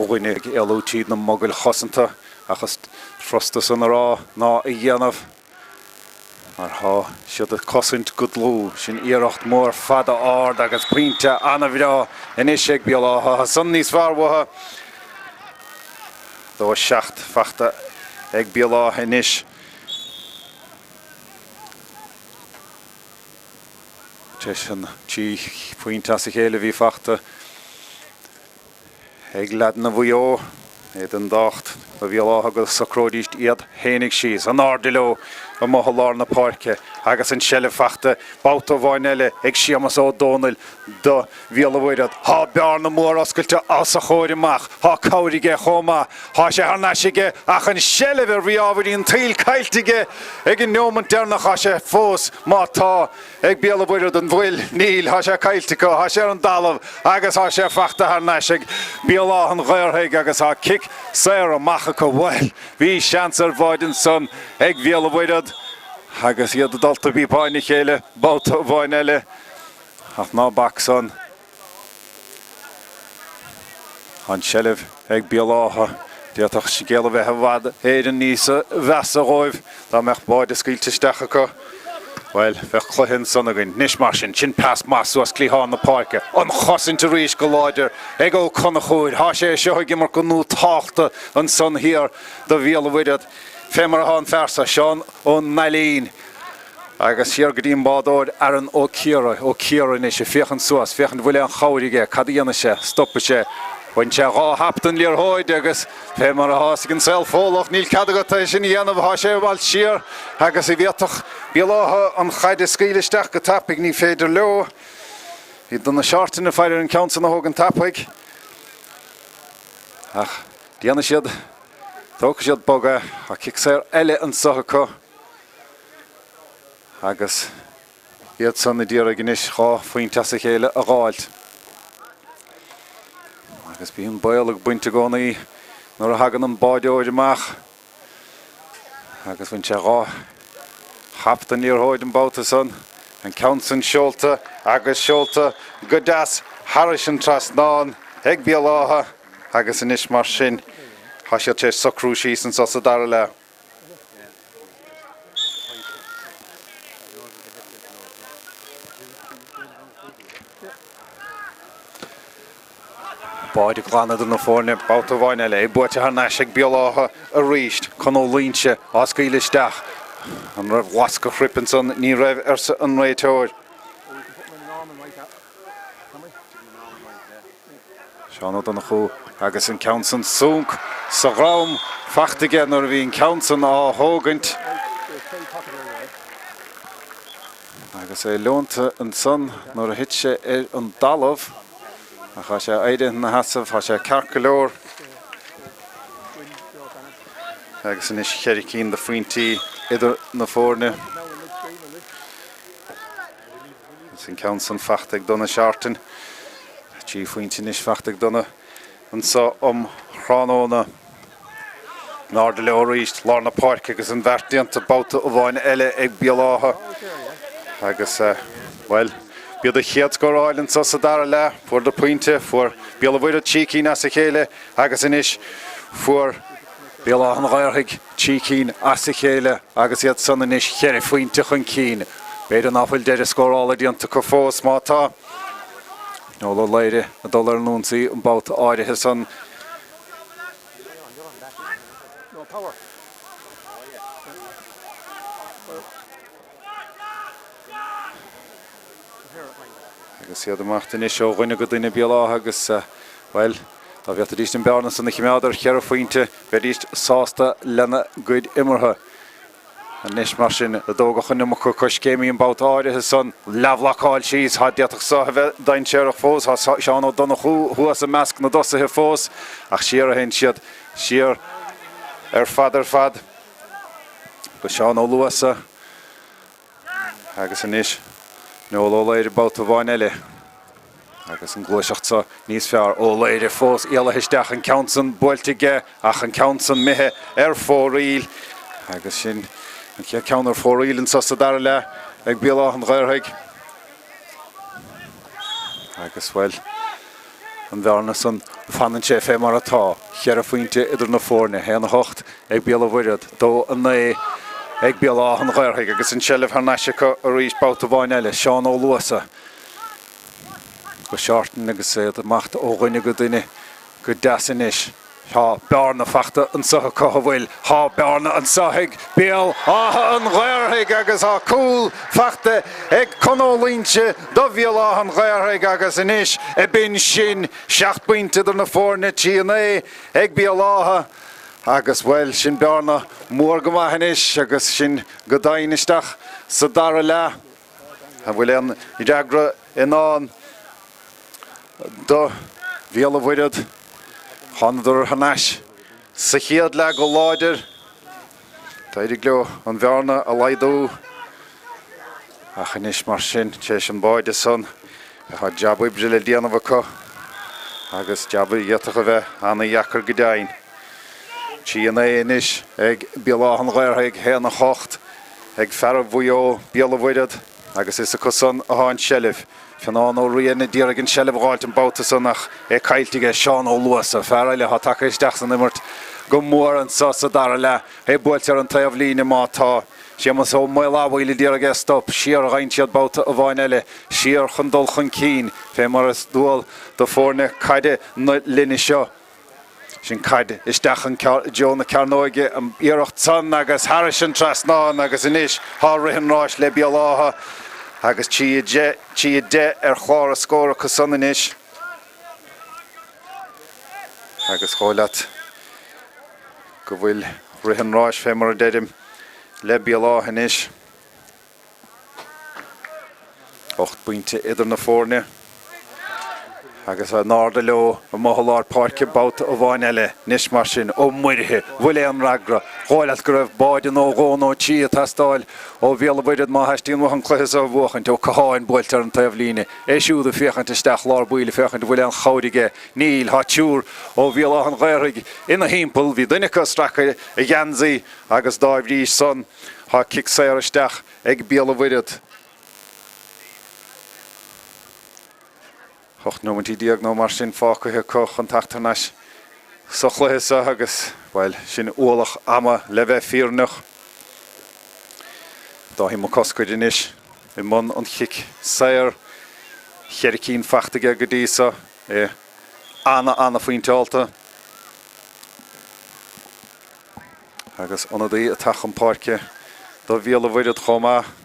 dhuine ag éalú tríd na mogaill chosanta ach is furasta san a rá ná a dhéanamh mar tá siad ag cosaint go dlúth. Sin iarracht mhór fada ard agus pointe an-bhreá anois ag Béal Átha. Tá san níos fearr uathu. 2, 7 fachta ag Béal Átha anois. Tar éis an 3 phointe as a chéile a bhí fachta. Ag leaideanna Mhaigh Eo, é den dtábhacht do Bhéal Átha go socróidís iad fhéinig síos. In airde leo amuigh i lár na páirce agus an tseilbh fachta babhta amháin eile ag Séamus Ó Dónaill do Bhéal an Mhuirthead. Tá bearna mhór oscailte os a chomhair amach. Tá cabhair aige chomh maith. Tá sé thar n-ais aige ach an tseilbh ar bhí ábhairín an tsaoil caillte aige ag an neomant deireanach. Tá sé fós, má tá. Ag Béal an Mhuirthead an bhfuil? Níl, tá sé caillte acu, tá sé ar an dtalamh agus tá sé fachta thar n-ais ag Béal Átha an Ghaorthaidh agus tá cic saor amach acu. Bhuel, bhí seans ar bháide ansan ag Béal an Mhuirthead agus iad ag dul do phíobáin a chéile babhta amháin eile ach ná bac san. An tseilbh ag Béal Átha. D'fhéadfadh scéal a bheith i bhfad Éireann níos mheasa dhóibh dá mbeadh báide scaoilte isteach acu. Bhuel, bheadh cluiche ansan againn. Anois mar sin, sin pas maith suas cliathán na páirce. An chosaint arís go láidir ag Ó Conchúir. Tá sé seo ag imirt go nótálta ansan thiar do Bhéal an Mhuirthead. Fé mar atá an fear seo, Seán Ó Nailín. Agus siar go dtí an bádóir Aaron Ó Ciaraidh, Ó Ciaraidh anois ag féachaint suas, féachaint an bhfuil aon chabhair aige, cad a dhéanfaidh sé, stopfaidh sé. Bhain sé 2 hap den liathróid agus fé mar atá fhios ag an saol Fódhlach, níl cead agat é sin a dhéanamh, tá sé i bhfad siar agus a bhféadfadh Béal Átha an chaid a scaoileadh isteach go tapaidh, ní féidir leo. Bhí Donagh Shorten ag faire ar an ceann san a thógaint tapaidh ach déanfaidh siad, tógfaidh siad bog é, tá cic saor eile anseo acu. Agus iad san a d'iarraidh anois 2 phointe as a chéile a dh'fháilt. Agus bíonn baol ag baint i gcónaí nuair a thagann an báideoir amach. Agus bhain sé 2 hap den liathróid an babhta san. An ceann san seolta agus seolta go deas thairis an trasnán ag Béal Átha agus anois mar sin tá siad tar éis socrú síos anso sa dara leath. Báide glan idir na foirne, babhta amháin eile, é buaite thar n-ais ag Béal Átha arís. Con Ó Loingsigh á scaoileadh isteach. An raibh lasc a chroip ansan? Ní raibh, arsa an réiteoir. Seán Ó Donnchú agus an ceann san súnc sa dhrom fachta aige nuair a bhí an ceann san á thógaint. Agus é leonta ansan nuair a thit sé ar an dtalamh. Ach tá sé éirithe ina sheasamh, tá sé ceart go leor. Agus anois cheithre cinn de phointí idir na foirne. Agus an ceann san fachta ag Donagh Shorten. 3 phointe anois fachta ag Donagh anso um thráthnóna. In airde leo arís, lár na páirce agus an bheart déanta babhta amháin eile ag Béal Átha. Agus, bhuel, b'iad an chéad scór a fháil anso sa dara leath. Fuaireadar pointe, fuair Béal an Mhuirthead 3 cinn as a chéile agus anois fuair Béal Átha an Ghaorthaidh 3 cinn as a chéile agus iad san anois cheithre phointe chun cinn. B'fhéidir ná fuil deireadh scórála déanta acu fós, má tá. Noel Ó Laoire ag dul ar an ionsaí an babhta áirithe san. Agus iad ag imeacht anois ó dhuine go duine Béal Átha agus, bhuel, dá bhféadfaidís an bearna san a chimeád ar cheithre phointe, bheidís sásta lena gcuid imeartha. Anois, mar sin, a dtógfadh an iomarca coiscéimí an babhta áirithe san, leathbhlocáil síos, tá, d'fhéadfadh so a bheith dainséarach fós, tá Seán Ó Donnchú thuas i measc na dtosaithe fós, ach siar a théann siad, siar ar fad ar fad go Seán Ó Luasa. Agus anois, Noel Ó Laoire babhta amháin eile. Agus an gluaiseacht so níos fearr. Ó Laoire fós éalaithe isteach, an ceann san buailte aige ach an ceann san imithe ar fóraoil. Agus sin an chéad ceann ar fóraoil anso sa dara leath ag Béal Átha an Ghaorthaidh. Agus, bhuel, an bhearna san. Fanann sé fé mar atá, cheithre phointe idir na foirne, 1-8 ag Béal an Mhuirthead, 2-9 ag Béal Átha an Ghaorthaidh agus an tseilbh thar n-ais acu arís babhta amháin eile. Seán Ó Luasa go Shorten agus iad ag imeacht ó dhuine go duine go deas anois. Tá bearna fachta anseo acu, an bhfuil? Tá bearna anseo ag Béal Átha an Ghaorthaidh agus tá cúl fachta ag Con Ó Loinsigh do Bhéal Átha an Ghaorthaidh agus anois a b'in sin, seacht bpointe idir na foirne, 3-9 ag Béal Átha agus, bhuel, sin bearna mór go maith anois agus sinn go domhain isteach sa dara leath. An bhfuil aon fhreagra i ndán do Bhéal an Mhuirthead? Thánadar thar n-ais sa chéad leath go láidir. D'éirigh leo an bhearna a laghdú. Ach anois mar sin, tar éis an bháide san, tá jab oibre le déanamh acu agus jab a d'fhéadfadh a bheith ana-dheacair go deimhin. 3-9 anois ag Béal Átha an Ghaorthaidh, 1-8 ag fearaibh Mhaigh Eo, Béal an Mhuirthead, agus is acu san atá an tseilbh. Fionán Ó Riain a d'iarraidh an tseilbh a dh'fháilt an babhta san ach é caillte aige. Seán Ó Luasa, fear eile atá tagtha isteach san imirt go mór anso sa dara leath, é buailte ar an taobh líne má tá. Séamus Ó Maolamhaoil a d'iarraidh é a stop. Siar a ghabhann siad babhta amháin eile, siar chun dul chun cinn, fé mar is dual do foirne caide na linne seo. Sin caid isteach i dtreo na cearnóige, an iarracht san agus thairis an trasnán agus anois tá rith an ráis le Béal Átha agus 3-10, 3-10 ar chlár a scór acu san anois. Agus dhóigh leat go bhfuil rith an ráis fé mar a deirim le Béal Átha anois. 8 bpointe idir na foirne agus in airde leo amuigh i lár páirce babhta amháin eile anois mar sin. Ó Muirthigh, bhfuil aon fhreagra? Dhóigh leat go raibh báide nó dhó nó trí ag teastáil ó Bhéal an Mhuirthead má theastaíonn uathu an cluiche seo a bhuachaint. Ó Catháin buailte ar an taobh líne. É siúd ag féachaint isteach lár baill ag féachaint an bhfuil aon chabhair aige. Níl. Tá triúr ó Bhéal Átha an Ghaorthaidh ina thimpeall. Bhí duine acu ag stracadh a gheansaí agus dá bhrí san Tá cic saor isteach ag Béal an Mhuirthead. 18 nóimeintí nó mar sin fágtha acu chun teacht thar n-ais sa chluiche seo agus, bhuel, sin ualach ama le bheith fírinneach. Dáithí Mac Cosgair anois i mbun an chic saor. Cheithre cinn fachta aige go dtí seo. É ana-ana-phointeálta. Agus ionadaí ag teacht chun páirce do Bhéal an Mhuirthead chomh maith.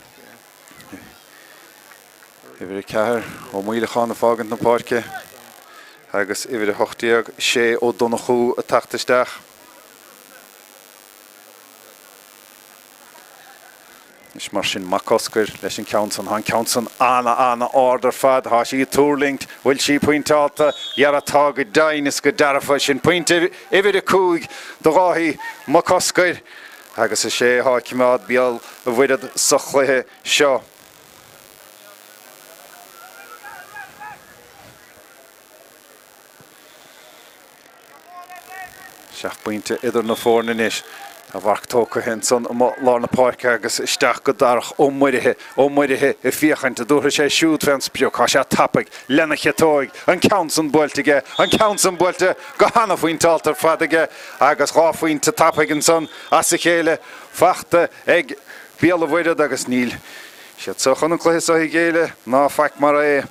Uimhir 4, Ó Maoileacháin ag fágaint na páirce agus uimhir 18, Sé Ó Donnchú ag teacht isteach. Anois mar sin, Mac Cosgair leis an ceann san. Tá an ceann san ana-ana-ard ar fad. Tá sí ag tuirlingt. Bhfuil sí pointeálta? Dhera tá go deimhin is go dearfa. Sin pointe uimhir 5 do Dháithí Mac Cosgair agus is é atá ag coimeád Béal an Mhuirthead sa chluiche seo. Seacht bpointe idir na foirne anois. Tá marc tógtha ansan amuigh lár na páirce agus isteach go Darach Ó Muirithe. Ó Muirithe ag féachaint an dtabharfaidh sé siúd fén sprioc. Tá sé tapaidh lena chiotóig. An ceann san buailte aige. An ceann san buailte go hana-phointeálta ar fad aige agus dhá phointe tapaidh ansan as a chéile fachta ag Béal an Mhuirthead agus níl siad so chun an cluiche so a ghéilleadh ná faic mar é.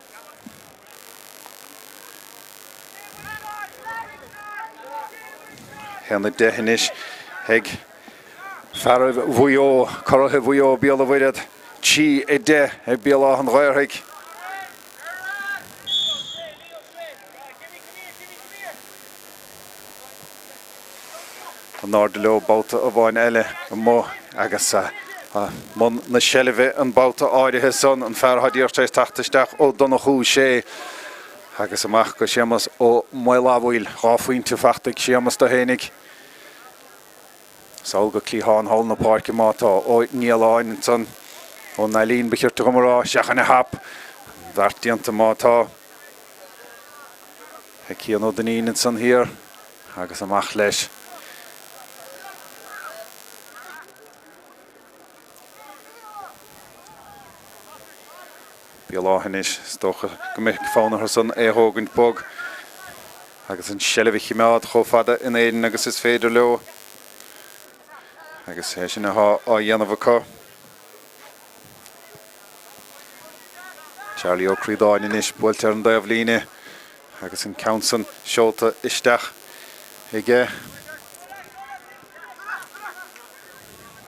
1-10 anois ag fearaibh Mhaigh Eo, curaithe Mhaigh Eo, Béal an Mhuirthead, 3-10 ag Béal Átha an Ghaorthaidh. In airde leo babhta amháin eile amuigh agus i mbun na seilbhe an babhta áirithe san, an fear atá díreach tar éis teacht isteach, Ó Donnchú Sé agus amach go Séamus Ó Maolamhaoil. Dhá phointe fachta ag Séamus do fhéinig. Sall go cliathán thall na páirce má tá Ó Nialláin ansan, Ó Neilín ba chirte dhom a rá, seachain a hap, an bheart déanta má tá. Ag Cian Ó Duinnín ansan thiar agus amach leis. Béal Átha anois, is dócha go mbeidh fonn orthu san é a thógaint bog. Agus an tseilbh a chimeád chomh fada in Éirinn agus is féidir leo. Agus é sin atá á dhéanamh acu. Charlie Ó Críodáin anois buailte ar an dtaobh líne agus an ceann san seolta isteach aige.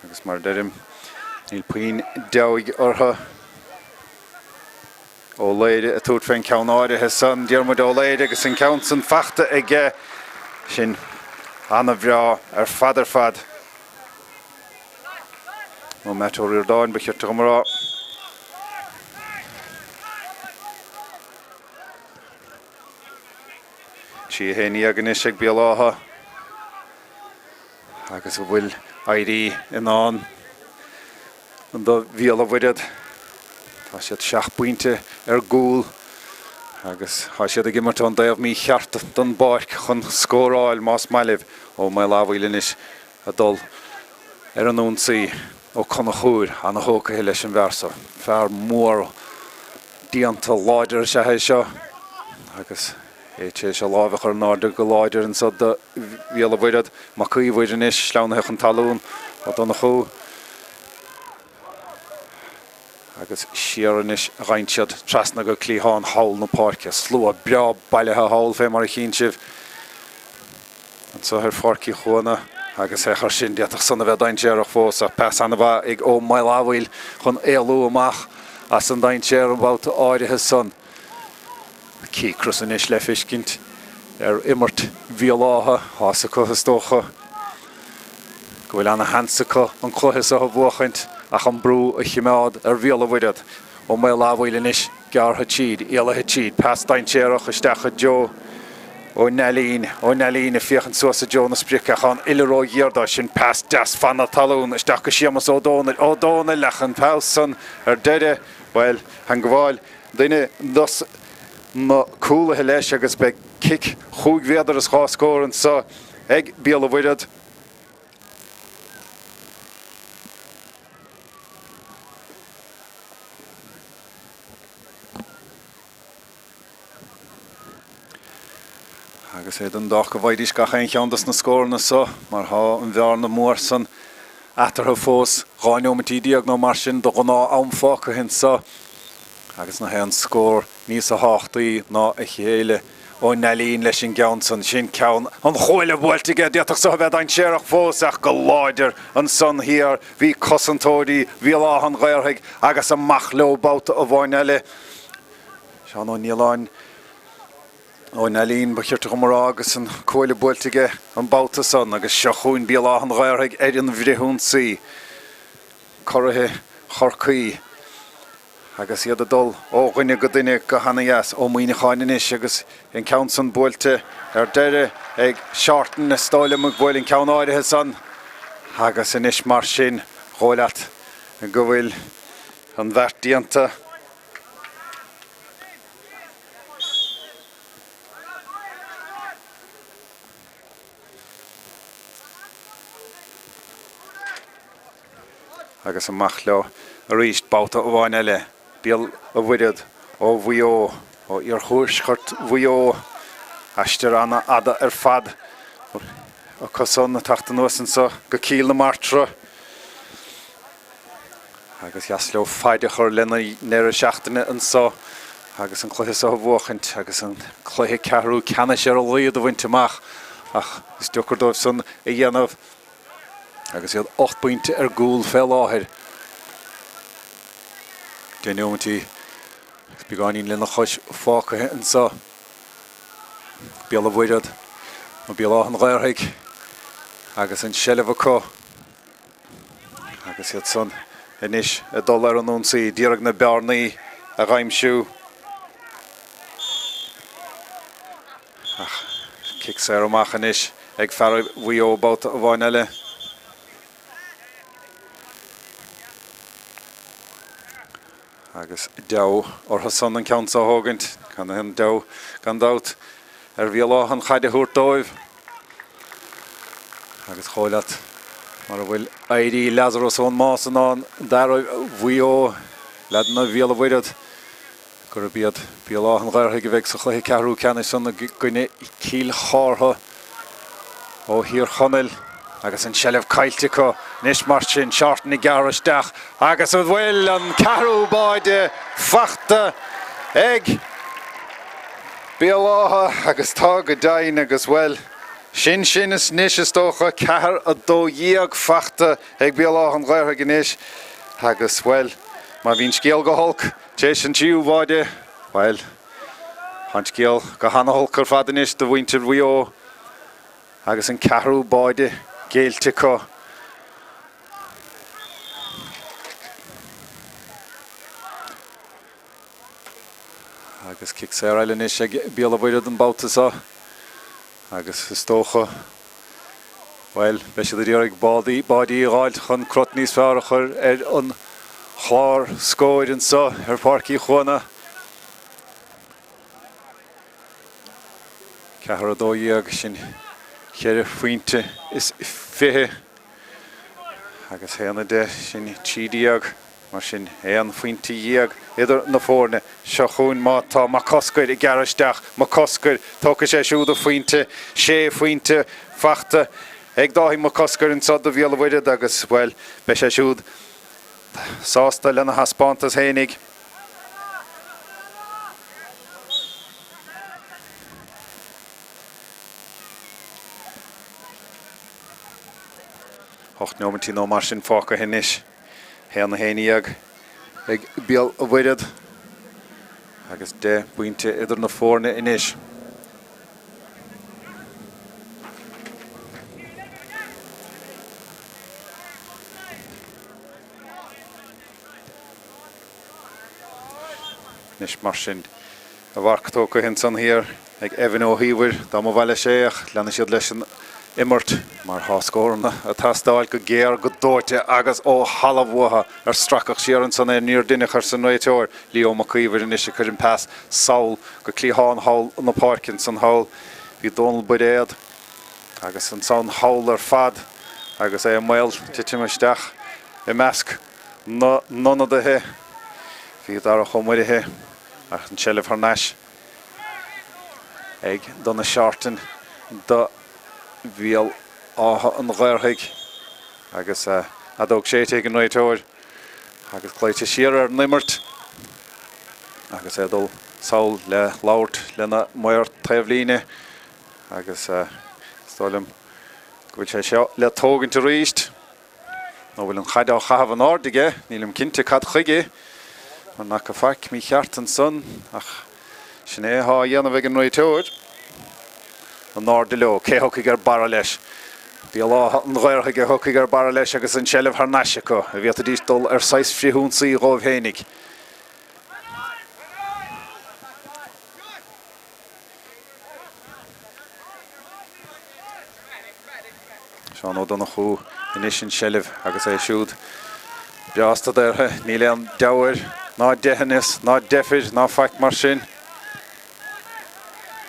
Agus mar a deirim, níl puinn deabhaidh orthu. Ó Laoire ag tabhairt fén gceann áirithe san, Diarmuid Ó Laoire agus an ceann san fachta aige. Sin ana-bhreá ar fad ar fad. Nó Matt Ó Ríordáin, ba chirte dhom a rá. 3-11 anois ag Béal Átha. Agus an bhfuil éirí i ndán do Bhéal an Mhuirthead? Tá siad seacht bpointe ar gcúl agus tá siad ag imirt ón dtaobh mícheart den bpáirc chun scóráil, más maith libh. Ó Maolamhaoil anois ag dul ar an ionsaí. Ó Conchúir ana-thógtha leis an bhfear seo. Fear mór déanta láidir is ea é seo agus é tar éis a láimh a chur in airde go láidir anso do Bhéal an Mhuirthead. Mac Íomhair anois sleamhnaithe chun talún. Ó Donnchú agus siar anois a ghabhann siad trasna go cliathán thall na páirce. Slua breá bailithe thall fé mar a chíonn sibh anso ar Pháirc Uí Chuana agus é chur sin d'fhéadfadh san a bheith dainséarach fós ach pas ana-mhaith ag Ó Maolamhaoil chun éalú amach as an dainséar an babhta áirithe san. Cíocras anois le feiscint ar imirt Bhéal Átha. Tá's acu, is dócha, go bhfuil ana-sheans acu an cluiche seo a bhuachaint ach an brú a chimeád ar Bhéal an Mhuirthead. Ó Maolamhaoil anois gearrtha tríd, éalaithe tríd, pas dainséarach isteach i dtreo Ó Neilín, Ó Neilín ag féachaint suas i dtreo na sprice ach an uille ró-ghéar dó. Sin pas deas fan na talún isteach go Séamus Ó Dónaill. Ó Dónaill ach an pas san ar deireadh, bhuel, theangmháil duine dos na cúlaithe leis agus beidh cic chúig mhéadar is dhá scór anso ag Béal an Mhuirthead. Agus é don dóch go bhfaighidís gach aon cheann dos na scóranna so mar thá an bhearna mhór san eatarthu fós, 12 neomaintí nó mar sin de ghnáth am fágtha anso agus nach aon scór níosa thábhachtaí ná a chéile. Ó Neilín leis an gceann san. Sin ceann an chuaille buailte aige. D'fhéadfadh so a bheith dainséarach fós ach go láidir ansan thiar bhí cosantóirí Bhéal Átha an Ghaorthaidh agus amach leo babhta amháin eile. Seán Ó Nialláin, Ó Neilín ba chirte dhom a rá agus an cuaille buailte aige an babhta san agus seo chugainn Béal Átha an Ghaorthaidh ar an bhfrithionsaí. Curaithe Chorcaí agus iad ag dul ó dhuine go duine go hana-dheas. Ó Muíneacháin anois agus an ceann san buailte ar deireadh ag Shorten, is dóigh liom, a bhuail an ceann áirithe san agus anois mar sin dhóigh leat go bhfuil an bheart déanta. Agus amach leo arís babhta amháin eile. Béal an Mhuirthead ó Mhaigh Eo, ó iarthuaisceart Mhaigh Eo. Aistear an-fhada ar fad acu san ag teacht anuas anso go Cill na Martra. Agus dheas leo faid a chur lena ndeireadh seachtaine anso agus an cluiche seo a bhuachaint agus an cluiche ceathrú ceannais ar a laghad a bhaint amach ach is deocair dóibh san a dhéanamh agus iad 8 bpointe ar gcúl fé láthair. 10 neomaintí agus beagáinín lena chois fágtha anso. Béal an Mhuirthead nó Béal Átha an Ghaorthaidh agus an tseilbh acu. Agus iad san anois ag dul ar an ionsaí, d'iarraidh na bearnaí a dh'aimsiú. Ach cic saor amach anois ag fear Mhaigh Eo babhta amháin eile. Agus deabhadh orthu san an ceann so a thógaint. Gan aon deabhadh, gan dabht, ar Bhéal Átha an chaid a thabhairt dóibh. Agus chomh leat mar a bhfuil éirí Lazarus ón mbás i ndán d'fhearaibh Mhaigh Eo, leaideanna Bhéal an Mhuirthead. Gurb iad Béal Átha an Ghaorthaidh a bheidh sa chluiche ceathrú ceannais san i gcoinne Chill Chártha ó Thír Chonaill agus an tseilbh caillte acu anois mar sin. Shorten ag gearradh isteach agus an bhfuil an ceathrú báide fachta ag Béal Átha agus tá go deimhin agus bhuel, sin sin anois is dócha, 4-12 fachta ag Béal Átha an Ghaorthaidh anois agus bhuel, má bhí an scéal go holc Tar éis an tríú bháide, bhuel, tá an scéal go hana-holc ar fad anois do mhuintir Mhaigh Eo agus an ceathrú báide géillte acu. Agus cic saor eile anois ag Béal an Mhuirthead an babhta seo agus is dócha, Bhuel, beidh siad ag iarraidh báidí a dh'fháilt chun crot níos fearr a chur ar an chlár scóir anseo ar Pháirc Uí Chuana. 4-12, sin cheithre phointe is 20 agus 1-10, sin 13. Mar sin, aon phointe dhéag idir na foirne. Seo chugainn má tá Mac Cosgair ag gearradh isteach. Mac Cosgair, tógfaidh sé siúd a phointe, sé phointe fachta ag Dáithí Mac Cosgair anseo do Bhéal an Mhuirthead agus, bhuel, beidh sé siúd sásta lena thaispeántas fhéinig. Ocht neomaintí nó mar sin fágtha anois. 1-11 ag Béal an Mhuirthead agus 10 bpointe idir na foirne anois. Anois mar sin, a mharc tógtha ansan thiar ag Evan Ó hÍomhair, dá mba mhaith leis é ach leanfaidh siad leis an imirt mar tá scóranna ag teastáil go géar, go dóite agus ó thalamh uathu ar stracadh siar ansan é níor deineadh arsa an réiteoir. Leo Mac Íomhair anois ag cur an pas sall go cliathán thall na páirce ansan thall. Bhí Dónal Bairéad agus ansan thall ar fad agus é i mbaol titim isteach i measc na n-ionadaithe. Bhí Darach Ó Muirithe ach an tseilbh thar n-ais ag Donagh Shorten do Bhéal Átha an Ghaorthaidh agus fheadóg séidte ag an réiteoir agus glaoite siar ar an imirt agus é ag dul sall le labhairt lena maor taobhlíne agus is dóigh liom go bhfuil sé seo le tógaint arís. Nó bhfuil an chaid á chaitheamh in airde aige? Nílim cinnte cad chuige, mar n'fhaca faic mícheart ansan, ach sin é athá á dhéanamh ag an réiteoir. In airde leo. Cé thiocfaidh ar barra leis? Béal Átha an Ghaorthaidh a thiocfaidh ar barra leis agus an tseilbh thar n-ais acu. An bhféadfaidís dul ar saghas frithionsaí dhóibh fhéinig? Seán Ó Donnchú anois an tseilbh agus é siúd breá staidéartha. Níl aon deabhair ná deitheanas ná deifir ná faic mar sin.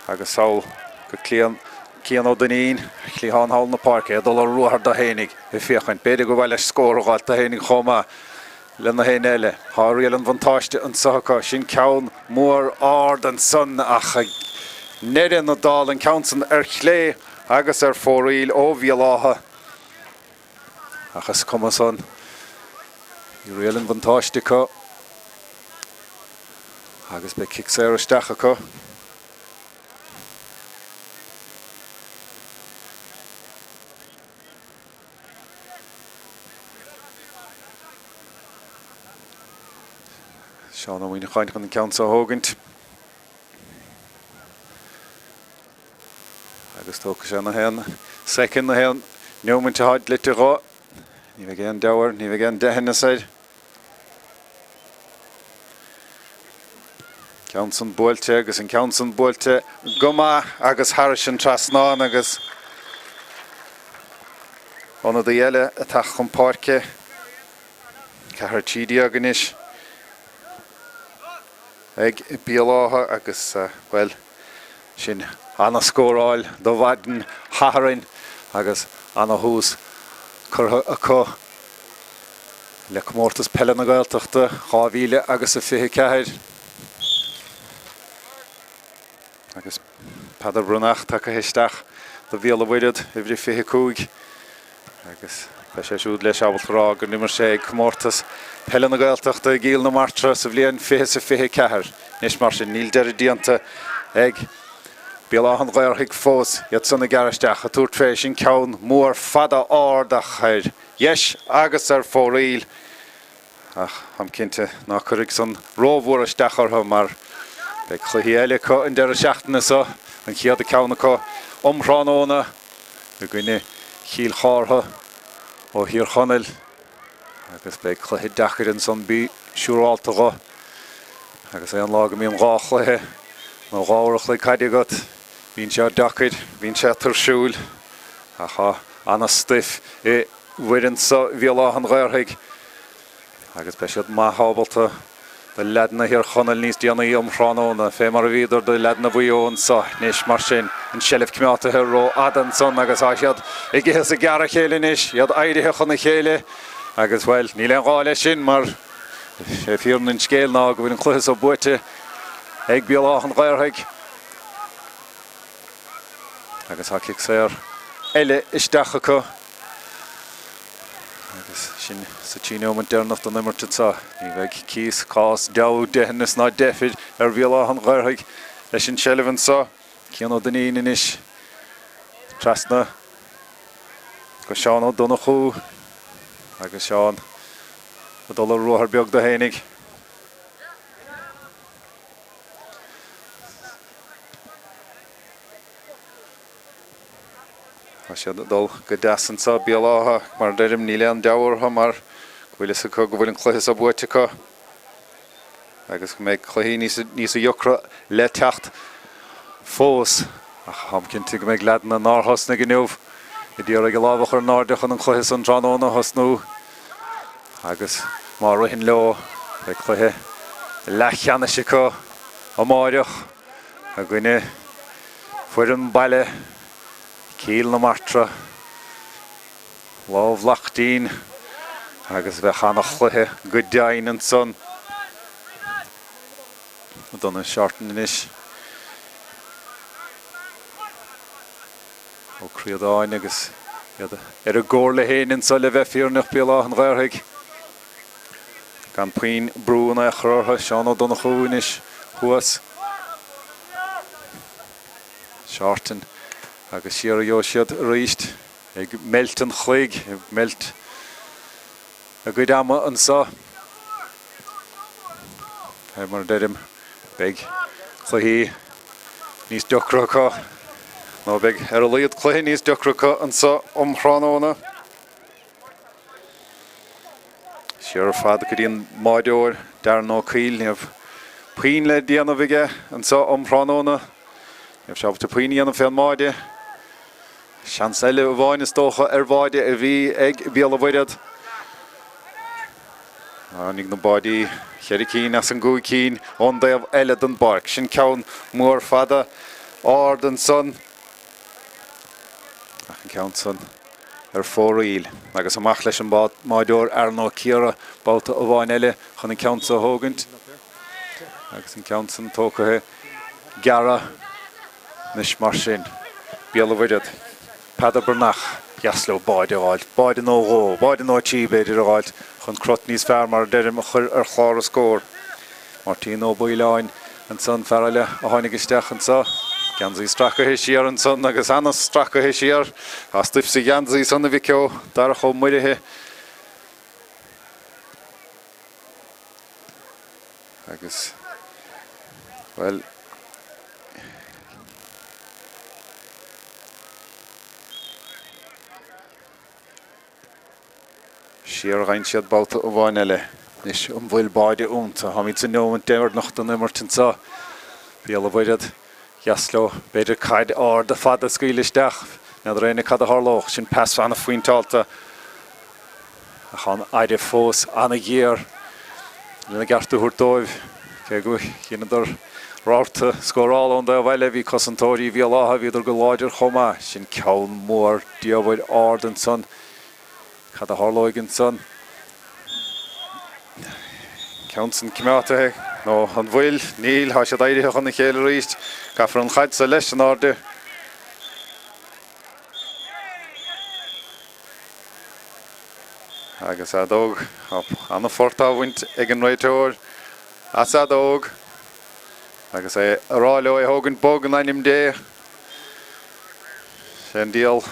Agus sall go Cian Cian Ó Duinnín, cliathán thall na páirce, ag dul ar ruathar dó fhéinig ag féachaint. B'fhéidir gur mhaith leis scór a dh'fháilt dó fhéinig chomh maith. Le na héinne eile. Tá riail an bhuntáiste anso acu. Sin ceann mór ard ansan ach ag ndeireadh na dála an ceann san ar chlé agus ar fóraoil ó Bhéal Átha. Ach is cuma san. Bhí riail an bhuntáiste acu agus beidh cic saor isteach acu. Seán Ó Muíneacháin chun an ceann seo a thógaint. Agus tógfaidh sé na haon soicind, na haon neomaint atá dlite dho. Ní bheidh aon deabhair, ní bheidh aon deitheanas air. Ceann san buailte agus an ceann san buailte go maith agus thairis an trasnán agus ionadaí eile ag teacht chun páirce. 4-13 anois ag Béal Átha agus, bhuel, sin ana-scóráil do mhaidin Shathairn agus ana-thús curtha acu. Le Comórtas Peile na Gaeltachta 2000 agus a 24. Agus Peadar Breathnach tagtha isteach do Bhéal an Mhuirthead, uimhir a 25, agus beidh sé siúd leis ábalta a rá gur imir sé ag Comórtas Peile na Gaeltachta i gCill na Martra sa bhliain 2024. Anois mar sin, níl deireadh déanta ag Béal Átha an Ghaorthaidh fós, iad san ag gearradh isteach, ag tabhairt fé sin ceann mór fada ard ach ar dheis agus ar fóraoil. Ach táim cinnte ná cuirfidh san rómhór isteach orthu mar beidh cluichí eile acu an deireadh seachtaine seo, an chéad ceann acu um thráthnóna i gcoinne Chill Chártha ó Thír Chonaill agus beidh cluiche deacair ansan, bí siúrálta dho. Agus aon lá go mbíonn dhá chluiche nó dhá uair a chloig caide agat, bíonn sé deacair, bíonn sé tuirsiúil ach tá ana-stuif i bhfoireann seo Bhéal Átha an Ghaorthaidh agus beidh siad maith ábalta do leaideanna Thír Chonaill níos déanaí um thráthnóna, fé mar a bhíodar do leaideanna Mhaigh Eo anso anois. Mar sin, an tseilbh coimeátaithe ró-fhada ansan agus tá siad ag ithe is ag gearradh a chéile anois, iad éirithe chun a chéile agus, bhuel, níl aon ghá leis sin mar is é fírinne an scéil ná go bhfuil an cluiche so buaite ag Béal Átha an Ghaorthaidh. Agus tá cic saor eile isteach acu. Agus sin sa trí neomat deireanach den imirt anseo. Ní bheidh cíos, cás, deabhadh, deitheanas ná deifir ar Bhéal Átha an Ghaorthaidh leis an tseilbh anseo. Cian Ó Duinnín anois trasna go Seán Ó Donnchú agus Seán ag dul ar ruathar beag dó fhéinig. Tá siad ag dul go deas anseo, Béal Átha, mar a deirim, níl aon deabhadh orthu mar go bhfuil fhios acu go bhfuil an cluiche seo buaite acu agus go mbeidh cluichí níos níos deacra le teacht fós. Ach táim cinnte go mbeidh leaideanna nár thosnaigh inniu ag iarraidh a lámh a chur in airde chun an cluiche san tráthnóna a thosnú. Agus má ritheann leo, beidh cluiche leathcheannais acu amáireach i gcoinne foireann baile Cill na Martra, Lámh Lachtaín, agus bheadh ana-chluiche go deimhin ansan. Donagh Shorten anois. Ó Críodáin agus iad ar a gcomhairle féin anso le bheith fírinneach, Béal Átha an Ghaorthaidh gan puinn brú in aon chor orthu. Seán Ó Donnchú anois thuas. Shorten agus siar a gheobhaidh siad arís ag meilt an chloig, ag meilt a gcuid ama anso. Fé mar a deirim, beidh cluichí níos deacra acu, nó beidh ar a laghad cluiche níos deacra acu anso um thráthnóna. Siar ar fad go dtí an mbáireoir, Darren Ó Cuill. Ní raibh puinn le déanamh aige anso um thráthnóna. Ní raibh sé ábalta puinn a dhéanamh fén mbáide. Seans eile amháin is dócha ar bháide a bhí ag Béal an Mhuirthead. Tháinig na báidí, cheithre cinn as an gcúig cinn, ón dtaobh eile den bpáirc. Sin ceann mór fada ard ansan. Ach an ceann san ar fóraoil. Agus amach leis an mbáideoir Aaron Ó Ciardha babhta amháin eile chun an ceann so a thógaint. Agus an ceann san tógtha gearra. Anois mar sin, Béal an Mhuirthead, Peadar Breathnach, dheas leo báide a fháilt, báide nó dhó, báide nó trí b'fhéidir a fháilt chun crot níos fearr, mar a deirim, a chur ar chlár an scóir. Máirtín Ó Baoileáin ansan, fear eile a tháinig isteach anso. Geansaí stracaithe siar ansan agus ana-stracaithe siar. Tá stuif sa gheansaí san, a mhic ó, Darach Ó Muirithe. Agus, bhuel, siar a gheibheann siad babhta amháin eile. Anois, an bhfuil báide iontu? Táimid sa neomat deireanach den imirt anseo. Béal an Mhuirthead, dheas leo, b'fhéidir caid ard fada a scaoileadh isteach. N'fheadar éinne cad a tharlódh. Sin pas an-phointeálta. Ach an aire fós an-ghéar lena gceart a thabhairt dóibh, cé go dheineadar rabharta scórála ón dtaobh eile, bhí cosantóirí Bhéal Átha, bhíodar go láidir chomh maith. Sin ceann mór diamhair ard ansan. Cad a tharlóidh ansan? Ceann san coimeádaithe. Nó an bhfuil? Níl, tá siad éirithe chun a chéile arís. Caithfear an chaid so leis in airde. Agus fheadóg. Tá an-phort á bhaint ag an réiteoir as fheadóg. Agus é a rá leo é thógaint bog in ainm Dé. Sé an diabhal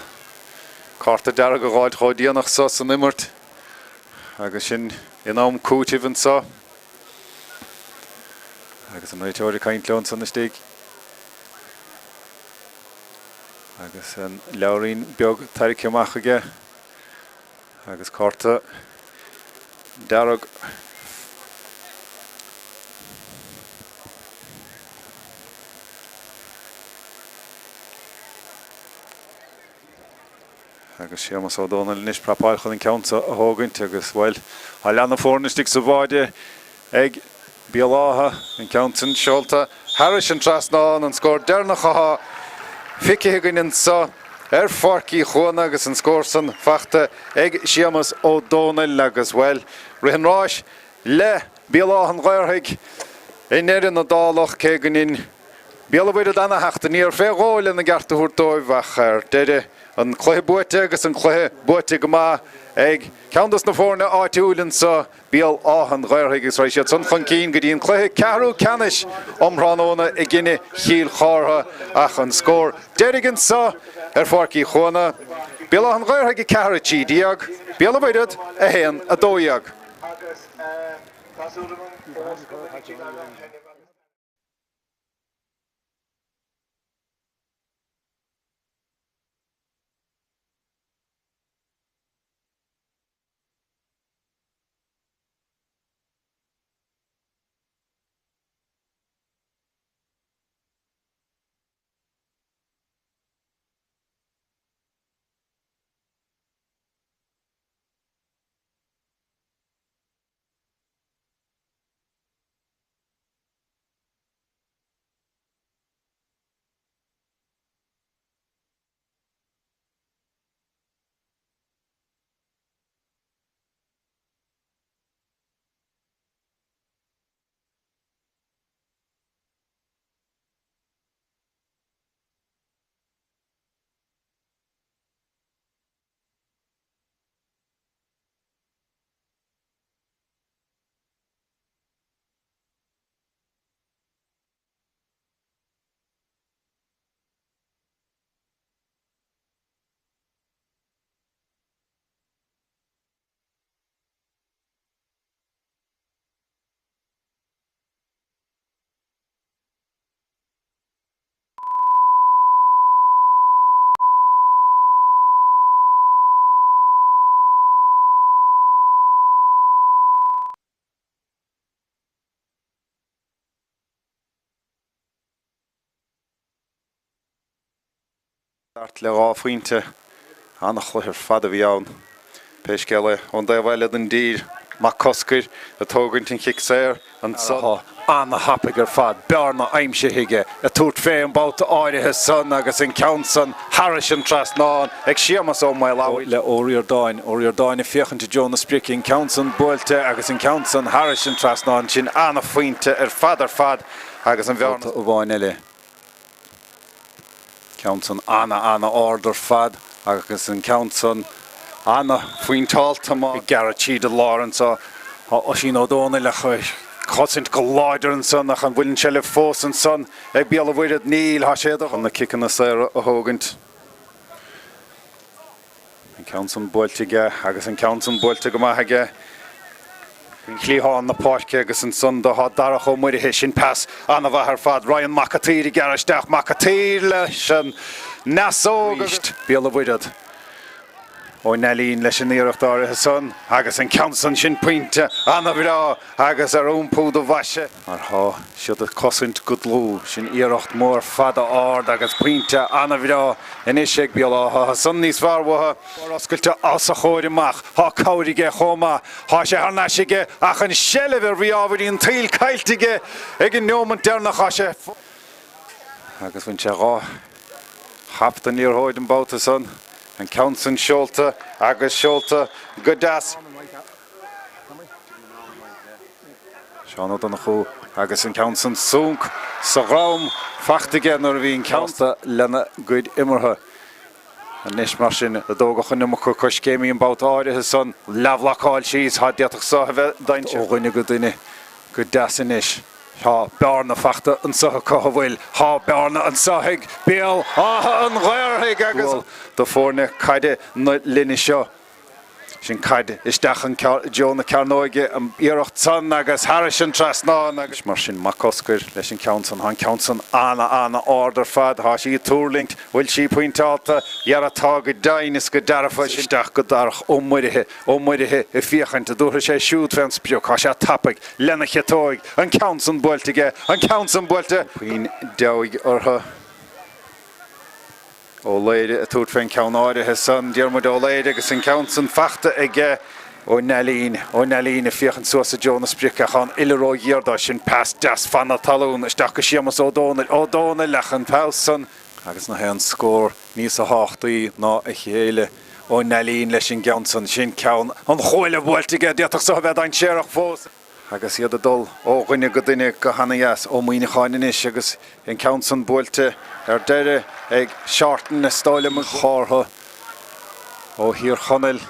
cárta dearg a dh'fháilt chomh déanach so san imirt. Agus sin in am cúitimh anso. Agus an réiteoir ag caint leo ansan istigh. Agus an leabhairín beag tarraicthe amach aige. Agus cárta dearg. Agus Séamus Ó Dónaill anois prapáil chun an ceann seo a thógaint agus, bhuel, tá leath na foirne istigh sa bháide ag Béal Átha, an ceann sin seolta thairis an trasnán, an scór deireanach athá feicthe againn anseo ar Pháirc Uí Chuana agus an scór san fachta ag Séamus Ó Dónaill agus, bhuel, rith an ráis le Béal Átha an Ghaorthaidh i ndeireadh na dálach cé go ndein Béal an Mhuirthead ana-theacht aniar fé dhó lena gceart a thabhairt dóibh ach ar deireadh an cluiche buaite agus an cluiche buaite go maith ag ceann dos na foirne áitiúil anseo, Béal Átha an Ghaorthaidh agus raghaidh siad san chun cinn go dtí an cluiche ceathrú ceannais um thráthnóna i gcoinne Chill Chártha ach an scór deiridh anseo ar Pháirc Uí Chuana, Béal Átha an Ghaorthaidh 4, 13, Béal an Mhuirthead 1, 12. Thart le 2 phointe. An-chluiche ar fad a bhí ann. Pé scéal é, ón dtaobh eile den dtír, Mac Cosgair ag tógaint an chic saor anso. An-thapaidh ar fad, bearna aimsithe aige, ag tabhairt fé an babhta áirithe san agus an ceann san thairis an trasnán ag Séamus Ó Maolamhaigh. Le Ó Ríordáin, Ó Ríordáin ag féachaint i dtreo na sprice, an ceann san buailte agus an ceann san thairis an trasnán. Sin an-phointe ar fad ar fad agus an bhearna. Babhta amháin eile. Ceann san ana-ana-ard ar fad agus an ceann san ana-phointeálta maith. Ag gearradh tríd an lár anso tá Oisín Ó Dónaill ach cosaint go láidir ansan ach an bhfuil an tseilbh fós ansan ag Béal an Mhuirthead? Níl, tá sé chun na ciceanna saora a thógaint. An ceann san buailte aige agus an ceann san buailte go maith aige faoin chliathán na páirce agus ansan do thá Darach Ó Muirithe, sin pas ana-mhaith ar fad, Ryan Mac a tSaoir ag gearradh isteach, Mac a tSaoir leis an ndeasóg agus. Béal an Mhuirthead. Ó Neilín leis an iarracht áirithe san agus an ceann san sin pointe ana-bhreá agus ar iompú do bhoise. Mar thá siad ag cosaint go dlúth. Sin iarracht mór fada ard agus pointe ana-bhreá anois ag Béal Átha. Thá san níos fearr uathu. Scór oscailte os a chomhair amach. Thá cabhair aige chomh maith. Thá sé thar n-ais aige ach an seilbh ar bhí ábhairín tsaoil caillte aige ag an neomant deireanach. Thá sé. Agus bhain sé 2 hap den liathróid an babhta san. An ceann san seolta agus seolta go deas. Seán Ó Donnchú agus an ceann san sonc sa dhrom fachta aige nuair a bhí an ceann sásta lena gcuid imeartha. Anois mar sin, a dtógfadh an iomarca coiscéimí an babhta áirithe san, leathbhlocáil síos, thá d'fhéadfadh so a bheith dainséarach. Ó dhuine go duine go deas anois. Tá bearna fachta anso acu, an bhfuil? Tá bearna anso ag Béal Átha an Ghaorthaidh agus. Do foirne caide na linne seo. Sin caid isteach i dtreo na cearnóige, an iarracht san agus thairis an trasnán agus. Mar sin Mac Oscair leis an ceann san. Tá an ceann san ana-ana-ard ar fad. Tá sí ag tuirlingt. Bhfuil sí pointeálta? Dhera tá go deimhin is go dearfa. Isteach go Darach Ó Muirithe. Ó Muirithe ag féachaint an dtabharfaidh sé siúd fén sprioc. Tá sé tapaidh lena chiotóig. An ceann san buailte aige. An ceann san buailte. Puinn deabhaidh orthu. Ó Laoire ag tabhairt fén ceann áirithe san, Diarmuid Ó Laoire agus an ceann san fachta aige Ó Neilín, Ó Neilín ag féachaint suas i dtreo na sprice ach an uille ró-ghiar dó, sin pas deas fan na talún isteach go Séamus Ó Dónaill, Ó Dónaill ach an pas san. Agus nach aon scór níosa thábhachtaí ná a chéile, Ó Neilín leis an gceann san, sin ceann an chuaille buailte aige, d'fhéadfadh so a bheith dainséarach fós. Agus iad ag dul ó dhuine go duine go hana-dheas. Ó Muíneacháin anois agus an ceann san buailte ar deireadh ag Shorten, is dóigh liom, Chártha ó Thír Chonaill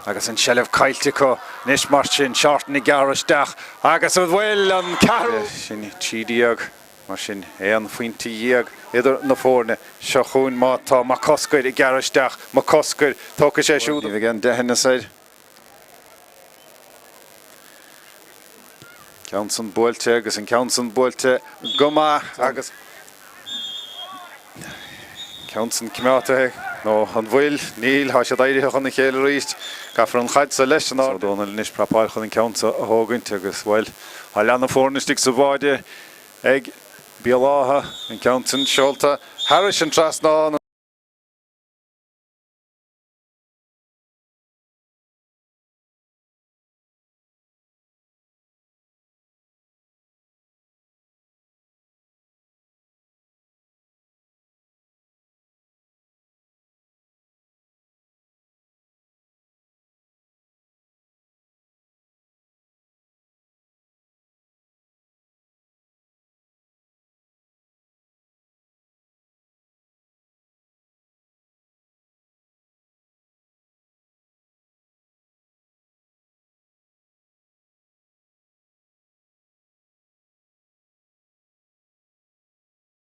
agus an seilbh caillte acu anois mar sin. Shorten ag gearradh isteach agus an bhfuil an ceathrú? Sin 13, mar sin, aon phointe dhéag idir na foirne. Seo chugainn má tá Mac Cosgair ag gearradh isteach. Mac Cosgair, tógfaidh sé siúd. Ní bheidh aon deitheanas air. Ceann san buailte agus an ceann san buailte go maith agus ceann san coimeádta nó an bhfuil? Níl, tá siad éirithe chun a chéile arís. Caithfear an chaid so leis an Ó Dónaill anois prapáil chun an ceann so a thógaint agus, bhuel, tá leath na foirne istigh sa bháide ag Béal Átha, an ceann san seolta thairis an trasnán.